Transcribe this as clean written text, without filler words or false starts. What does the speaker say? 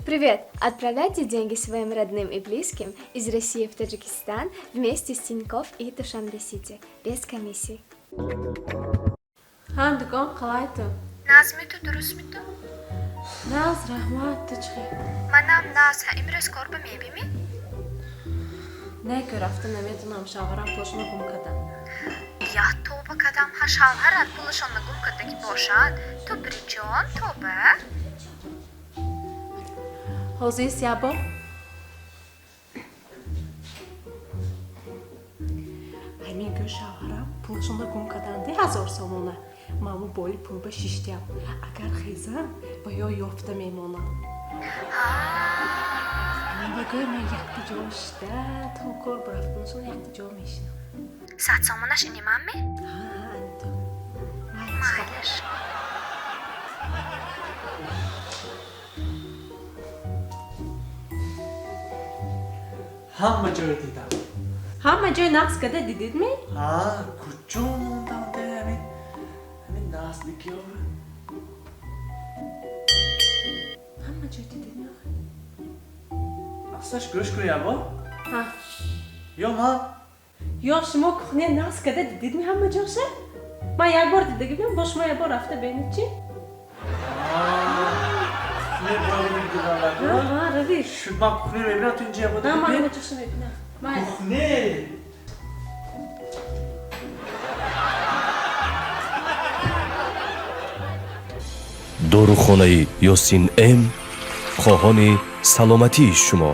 Привет! Отправляйте деньги своим родным и близким из России в Таджикистан вместе с Тинькофф и Душанбе-Сити без комиссий. Ҳа, дукон, қалай ту? Нағзми ту, дурустми ту? Нағз, раҳмат, ту чӣ хел? Манам нағз, ҳа, имрӯз кор ба мебимӣ? Не, ку рафта наметонам, шавҳарам пулашонро гум кардам. Я тоба кадам, ҳа, шавҳарат пулашонро гум кардагӣ бошад, ту бриҷон тоба? Ҳозир ябо. Ҳамин гӯ, шавҳарам пулашонро гум карданди, 1000 сомона. Ману боли пул ба шиштиям. Агар хезам, ба ё ёфта мемонам. Ва гӯй, ман якта ҷо шида, то кор бурафтанашон якта ҷо мешинам. 100 сомонаш ини манми? Ҳа, ани ту. Майлаш. Ҳама ҷоро дидам. Ҳама ҷой нағз када дидидми? Ҳа, куҷо мондам де ҳамин наздикиёро? Ҳама ҷой дидидми? Аслаш гӯш кун, ябо. Ҳа. Ё ман Ё шумо кухня нағз када дидидми ҳама ҷоша? Ман як бор дидаги будам, бо шумо як бор рафта бинед чӣ? Кухня бояд дидам. Ҳа, равид. Шуд, ман кухня мебинам, ту инҷа ябо. На, ман ҳама ҷоша мебинам. Майли. Кухня. Дорухонаи Ёсин М хоҳони саломатии шумо.